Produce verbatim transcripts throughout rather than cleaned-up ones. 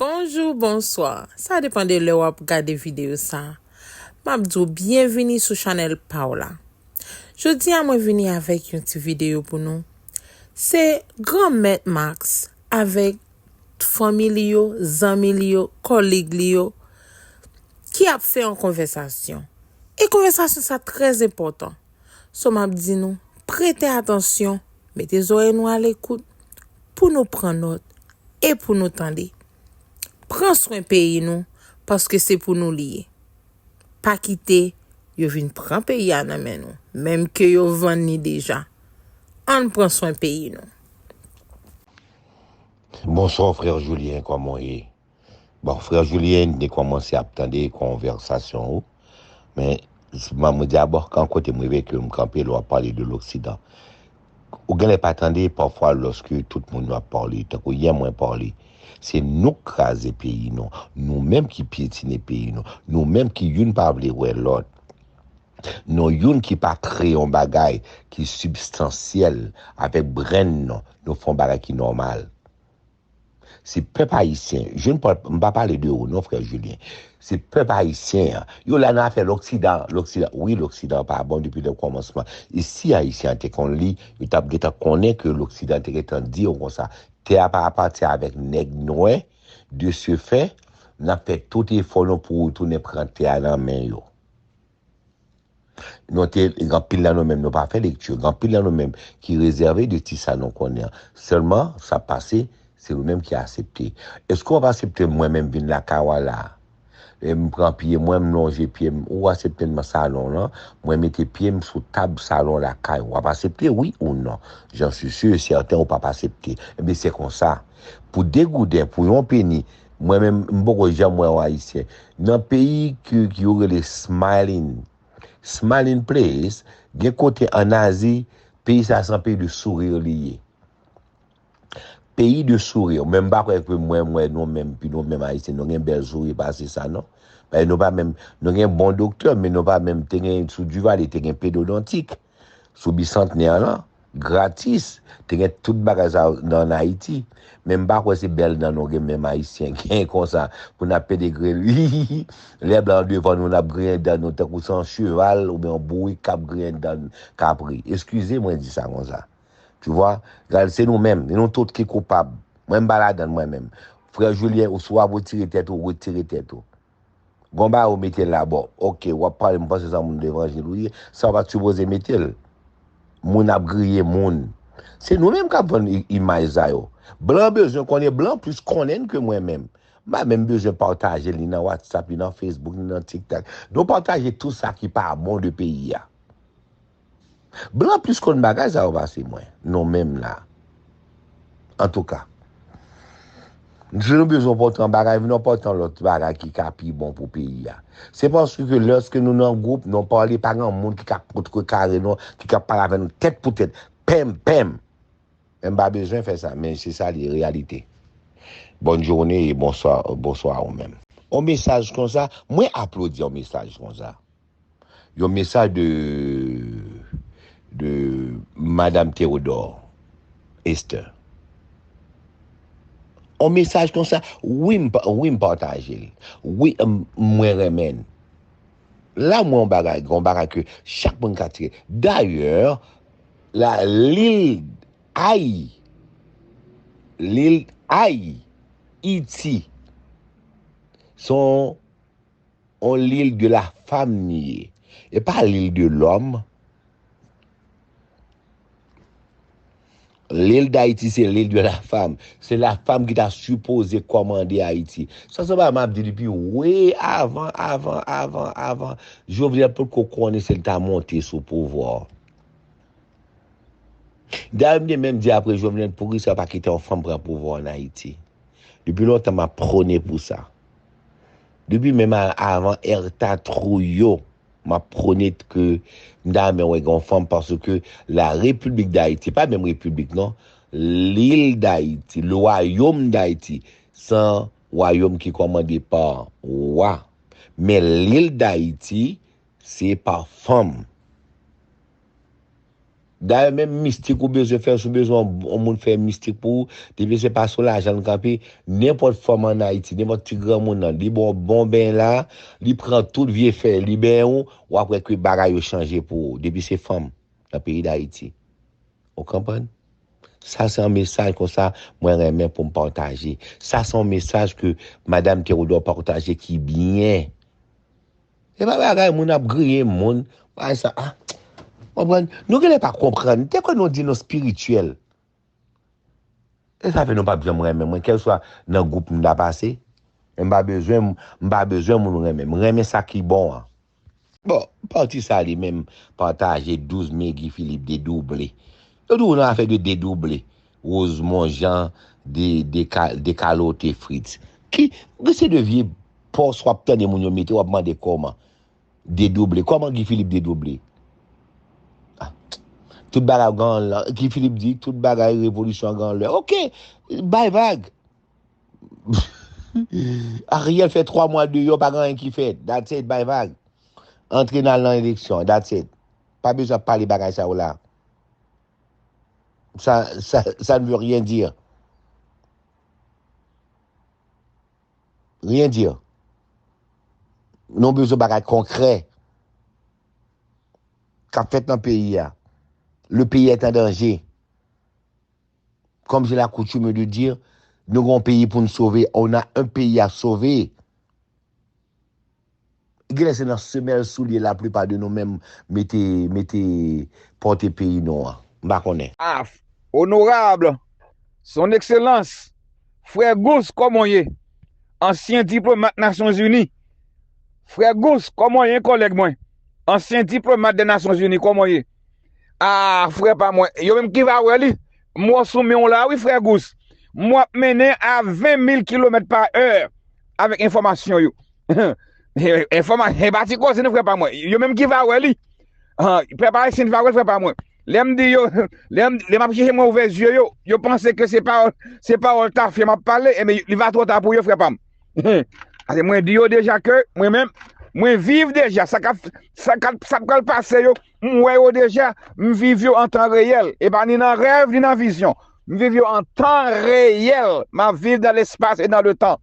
Bonjou, bonswa. Sa depann de lè w ap gade videyo sa. M ap di w byenvini sou chanèl pa w la. Jodi a, mwen vini avèk yon ti videyo pou nou. Se Granmèt Max avèk fanmi li yo, zanmi li yo, kòlig li yo ki ap fè yon konvèsasyon. E konvèsasyon sa trè enpòtan. So, m ap di nou, prete atansyon, mete zòrèy nou a lekout pou nou pran nòt e pou nou tande. Pran swen peyi nou, paske se pou nou li ye. Pa kite yo vin pran peyi a nan men nou, menm ke yo vann li deja. Ann pran swen peyi nou. Bonswa, frè Julien, kòman w ye? Bon, frè Julien, m te kòmanse ap tande konvèsasyon ou, men mwen di abò, kan kote m rive ke m kanpe lè w ap pale de loksidan. Ou genlè pa tande pafwa lòske tout moun yo ap pale, tankou yè mwen pale. Se nou k kraze peyi nou, nou menm ki pyetine peyi nou, nou menm ki youn pa vle wè lòt. Nou youn ki pa kreye yon bagay ki sibstansyèl avèk brenn nou, nou fè yon bagay ki nòmal. Se pèp ayisyen, je ne parle, m pa pale de ou non, frè Julien. Se pèp ayisyen an. Yo la nan afè loksidan, loksidan. Wi, loksidan pa bon depi le kòmansman. E si ayisyen an te konn li, yo t ap gentan konnen ke loksidan te gentan di yo konsa. Tè a pa apatyen avèk nèg nwè, de ce fait, n ap fè tout efò nou pou retounen pran tè a nan men yo. Nou te, gen anpil nan nou menm, nou pa fè lekti. Gen anpil nan nou menm ki rezève de ti sa nou konnen an. Sèlman, sa pase, se nou menm ki aksepte. Èske w ap aksepte mwen menm vin lakay w la? E m pran pye mwen, m lonje pye m, ou aksepte m nan salon lan, mwen mete pye m sou tab salon lakay ou. W ap aksepte, wi ou non? J'en suis sûr et certain, ou p ap aksepte. Ebyen, se konsa. Pou de gouden, pou yon peni, mwen menm, m poko janm wè yon Ayisyen. Nan peyi ki, ki yo rele smiling, Smiling Place, gen kote ann Azi, peyi sa se yon peyi de sourire li ye. Peyi de sourire. Men m pa kwè ke mwen, mwen, nou menm, pi nou menm Ayisyen, nou gen bèl sourire pase sa, non. Paske nou pa menm, nou gen bon doktè, men nou pa menm, te gen sou Duvalier, te gen pedodontik. Sou Bisantnè lan, gratis. Te gen tout bagay sa yo nan Ayiti. Men m pa kwè se bèl dan nou gen menm Ayisyen gen konsa pou n ap pede griyen. Lè blan devan nou, n ap griyen dan nou tankou se yon cheval oubyen yon bourik k ap griyen dan kapri. Eskize mwen di sa konsa. Tu vois? Gade, se nou menm, se nou tout ki koupab. Mwen m pa ladann mwen menm. Frè Julien, ou si w ap retire tèt ou, retire tèt ou. Gon bagay ou mete la, bon, oke, w ap pale, m panse se yon moun levanjil ou ye, sa w pa t sipoze mete l. Moun ap griye moun. Se nou menm k ap vann i- imaj sa yo. Blan bezwen konnen, blan plis konnen n ke mwen menm. M pa menm bezwen pataje li nan WhatsApp, li nan Facebook, li nan TikTok. Nou pataje tout sa ki pa bon de peyi a. Blan plis konn bagay sa yo pase mwen, nou menm la. Antouka, si nou bezwen pote yon bagay, vin nou pote yon lòt bagay ki ka pi bon pou peyi a. Se paske lòske nou nan gwoup, nou pale, pa gen moun ki ka kontre kare nou, ki ka pale avè nou tèt pou tèt, pèm, pèm. Men m pa bezwen fè sa, men se sa li ye, reyalite. Bonne journée et bonsoir, bonsoir ou menm. Yon mesaj konsa, mwen aplodi yon mesaj konsa. Yon mesaj de, de Madame Théodore Esther. Yon mesaj konsa, wi, m pa- wi, m pataje l. Wi, m- mwen renmen l. La, mwen, yon bagay, yon bagay ke chak moun ka tire. Dayè, la, lil Ay, lil Ay, Iti, se yon yon lil de la fam li ye. E pa lil de lòm. Lil Dayiti se lil de la fam. Se la fam ki ta sipoze kòmande Ayiti. Sa se bagay m ap di depi we avan, avan, avan, avan. Jovenel potko konnen si l ta monte sou pouvwa. Dayè, m te menm di apre Jovenel, poukisa pa kite yon fanm pran pouvwa an Ayiti? Depi lontan, m ap pwone pou sa. Depi menm a- avan Erta Trujillo, m ap pwone ke m ta renmen wè gen yon fanm, paske la Repiblik Dayiti, pa menm repiblik non, lil Dayiti, lwayòm Dayiti, se yon wayòm ki kòmande pa wa. Men lil Dayiti, se pa fanm. Dayè, menm mistik ou bezwen fè, si w bezwen yon, yon moun fè mistik pou ou, depi se pa sou lajan l kanpe, nenpòt fanm ann Ayiti, nenpòt ti granmoun nan, li ba w bon beny la, li pran tout vye fè, li benyen w, w ap wè ke bagay yo chanje pou ou, depi se fanm nan peyi Dayiti. Ou konprann? Sa se yon mesaj konsa mwen renmen pou m pataje. Sa se yon mesaj ke Madanm Theodore pataje ki byen. Se pa bagay moun ap griyen moun, bagay sa, ah, konprann? Nou genlè pa konprann. Te kwè nou di nou espirityèl. E sa fè nou p ap janm renmen mwen, kèlswa nan gwoup m ta pase. M pa bezwen, m pa bezwen moun renmen m. Renmen sa ki bon an. Bon, pati sa li menm pataje douz mil Guy Philippe dedouble. Yo di w nan afè de dedouble. Rosemond Jean de, de, ka- dekalote Fritz. Ki, ki se de vye pòs w ap tande moun yo mete, w ap mande kòman dedouble. Kòman Guy Philippe dedouble? Ah, tout bagay gen lè. Guy Philippe di, tout bagay revolisyon gen lè. Ok, bay vag. Ariel fè twa mwa deyò, pa gen anyen ki fèt. That's it, bay vag. Antre n al nan eleksyon, that's it. Pa bezwen ap pale bagay sa yo la. Ça, ça, ça ne veut rien dire. Rien dire. Nou bezwen bagay konkrè k ap fèt nan peyi a. Le pays est en danger. Comme j'ai la coutume de dire, nou gen yon peyi pou n sove. On a un pays à sauver. Genlè se nan semèl soulye laplipa de nou menm mete, mete pòte peyi nou an. M pa konnen. Af, onorab, son ekselans, frè Gous, kòman w ye? Ansyen diplomat Nasyonzini. Frè Gous, kòman w ye, kòlèg mwen? Ansyen diplomat de Nasyonzini, kòman w ye? Ah, frè pa mwen, yo menm ki va wè li. M wè w sou men w la, wi, frè Gous. M w ap mennen a ven mil kilomèt pa è avèk enfòmasyon yo. Enfòma-, e pa ti koze non, frè pa mwen. Yo menm ki va wè li. Ah, pèp ayisyen va wè l, frè pa mwen. Lè m di yo, lè m, lè m ap chèche mwen ouvè zye yo, yo panse ke se pawòl, se pawòl tafya m ap pale, enben, li va twò ta pou yo, frè pa m. Paske mwen di yo deja ke mwen menm, mwen viv deja sa k ap, sa k ap, sa k pral pase yo, m wè yo deja, m viv yo an tan reyèl. E pa ni nan rèv, ni nan vizyon. M viv yo an tan reyèl. M ap viv dans l'espace et dans le temps.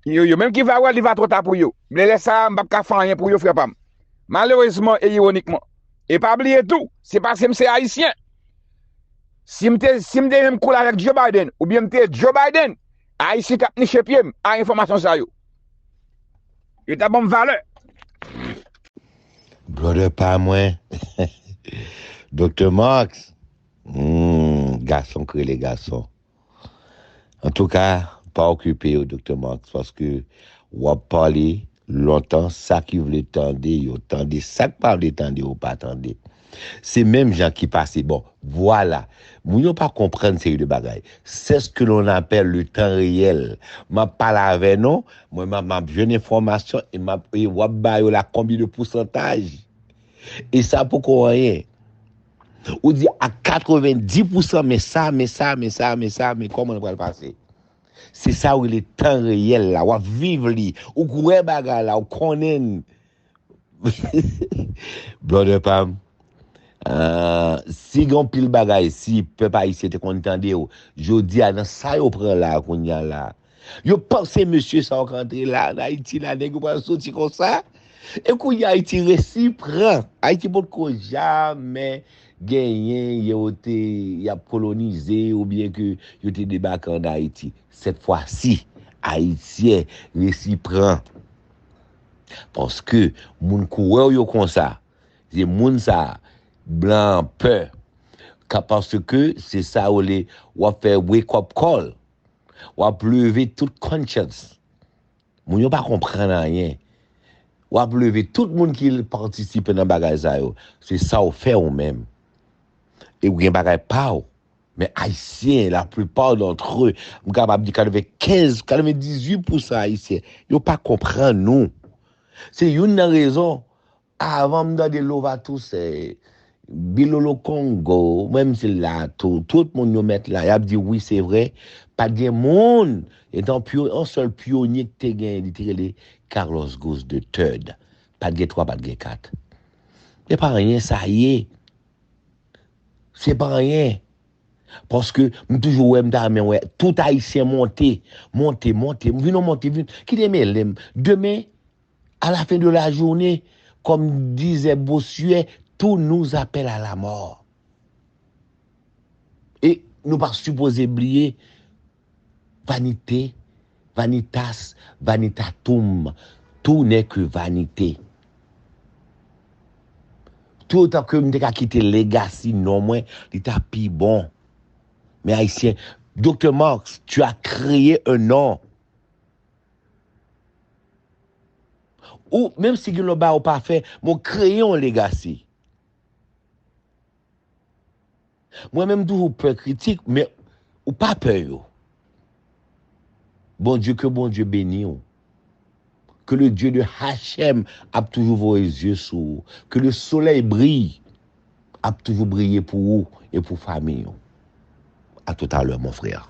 Yo, yo menm ki va wè, li va twò ta pou yo. Men lè sa a, m p ap ka fè anyen pou yo, frè pa m. Malerezman e iwonikman. E pa bliye tou, se paske m se Ayisyen. Si m te, si m te menm koulè avèk Joe Biden, oubyen m te Joe Biden, Ayisyen t ap niche pye m a enfòmasyon sa yo. Yo t ap ban m valè. Brother pa mwen, Doktè Marx, hmm, gason k rele gason. Antouka, pa okipe yo, Doktè Marx, paske w ap pale lontan, sa ki vle tande yo tande, sa k pa vle tande yo pa tande. Se menm jan ki pase, bon, vwala. Moun yo pa konprann seri de bagay. C'est ce que l'on appelle le temps réel. M ap pale avè nou, mwen m ap, m ap jwenn enfòmasyon e m ap, e w ap ba yo la konbyen de pousantaj. E sa poko anyen. Ou di a katrevenndis pousan, men sa, men sa, men sa, men sa, men kòman l pral pase. Se sa w rele tan reyèl la. W ap viv li. Ou k wè bagay la, ou konnen l. Brother pa m, ah, si gen yon pil bagay, si pèp ayisyen te konn tande w, jodi a, nan sa yo pran la, kounye a la, yo panse mesye sa yo k antre la, ann Ayiti la, nèg yo pral soti konsa? E kounye a Ayiti resi pran. Ayiti potko jamè genyen yo te, y ap kolonize oubyen ke yo te debake ann Ayiti. Sèt fwa si, Ayisyen resi pran. Paske moun koulè w yo konsa, se moun sa, blan an pè. Ka, paske se sa yo le, w ap fè wake up call. W ap leve tout conscience. Moun yo pa konprann anyen. W ap leve tout moun ki patisipe nan bagay sa yo. Se sa w fè ou menm. E w gen bagay pa w. Men Ayisyen, la plupart d'entre eux, m kapab di katrevenkenz, katrevendizuit pousan Ayisyen, yo pa konprann nou. Se youn nan rezon, avan m tande Lovatus, eh, Bilolo Kongo, menm si l la tou, tout moun yo mèt la, y ap di wi, se vre, pa t gen moun, etan pyo-, yon sèl pyonye ki te gen, li te rele Carlos Ghosn the third. Pa t gen twa, pa t gen kat. Se pa anyen sa ye. Se pa anyen. Paske m toujou wè, m ta renmen wè tout Ayisyen monte, monte, monte. M vin, on monte, vin. Kite mele m. Demen, à la fin de la journée, comme disait Bossuet, tout nous appelle à la mort. E nou pa sipoze bliye, vanite, vanitas, vanitatum, tout n'est que vanité. Toutan ke m te ka kite legasi non mwen, li ta pi bon. Men Ayisyen, Doktè Marx, tu as créé un nom. Ou, menm si gen lòt bagay ou pa fè, men w kreye yon legasi. Mwen menm toujou pè kritik, men ou pa pè yo. Bondye, ke Bondye beni w. Ke le Dieu de Hachem ap toujou voye zye sou ou. Ke le soleil brille, ap toujou briye pou ou e pou fanmi w. A tout à l'heure, mon frère.